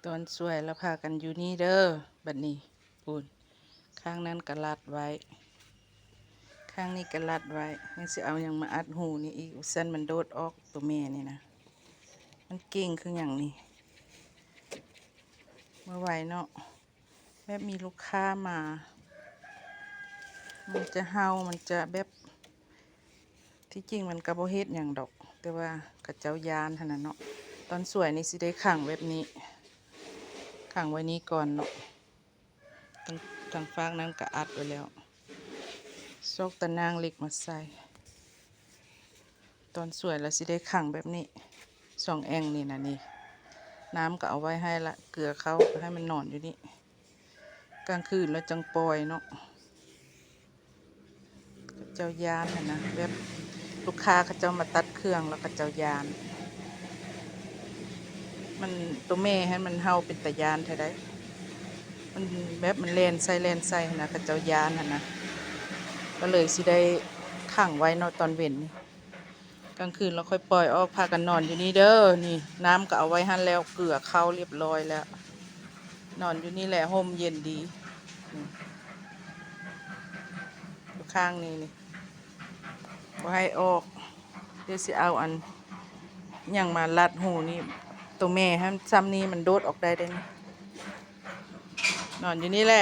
ຕອນສວຍລະພາກັນຢູ່ນີ້ເດີ ບັດນີ້ ພຸ້ນ ຂ້າງນັ້ນກະລັດໄວ້ ຂ້າງນີ້ກະລັດໄວ້ ຍັງຊິເອົາຫຍັງມາອັດຮູນີ້ອີກ ຊັ້ນມັນໂດດອອກ ໂຕແມ່ນີ້ນະ ມັນເກັ່ງຄືຫຍັງນີ້ ບໍ່ໄຫວເນາະ. ແບບມີລູກຄ້າມາ ມັນຈະເຫົ່າ ມັນຈະແບບ ທີ່ຈິງມັນກະບໍ່ເຮັດຫຍັງດອກ ແຕ່ວ່າເຂົາເຈົ້າຢ້ານຫັ້ນນະເນາະ. ຕອນສວຍນີ້ຊິໄດ້ຂັງແບບນີ້ ຂັງໄວ້ນີ້ກ່ອນເນາະ ທາງ ທາງຟາກນັ້ນກະອັດໄວ້ແລ້ວ ຊອກຕາໜ່າງເຫຼັກມາໃສ່. ຕອນສວຍລະຊິໄດ້ຂັງແບບນີ້ ສອງແອ່ງນີ້ນະນີ້ ນ້ຳກະເອົາໄວ້ໃຫ້ລະ ເກືອເຂົາ ໃຫ້ມັນນອນຢູ່ນີ້ ກາງຄືນລະຈັ່ງປ່ອຍເນາະ. ເຂົາເຈົ້າຢ້ານຫັ້ນນະ ແບບລູກຄ້າເຂົາເຈົ້າມາຕັດເຄື່ອງລະເຂົາເຈົ້າຢ້ານ ມັນ ໂຕແມ່ຫັ້ນມັນເຫົ່າເປັນຕາຢ້ານແທ້ໃດ ມັນແບບມັນແລ່ນໃສ່ແລ່ນໃສ່ຫັ້ນນະ ເຂົາເຈົ້າຢ້ານຫັ້ນນະ ກະເລີຍຊິໄດ້ຂັງໄວ້ເນາະຕອນເວັນນີ້. ກາງຄືນລະຄ່ອຍປ່ອຍອອກ ພາກັນນອນຢູ່ນີ້ເດີ ນີ້ ນ້ຳກະເອົາໄວ້ຫັ້ນແລ້ວ ເກືອເຂົ້າລຽບລ້ອຍແລ້ວ ນອນຢູ່ນີ້ແຫຼະ ຮົ່ມເຢັນດີ. ຢູ່ຂ້າງນີ້ນີ້ ບໍ່ໃຫ້ອອກ ດຽວຊິເອົາອັນຫຍັງມາລັດຮູນີ້ ໂຕແມ່ຫັ້ນຊ່ຳນີ້ມັນໂດດອອກໄດ້ເດ້ນີ້ ນອນຢູ່ນີ້ແຫຼະ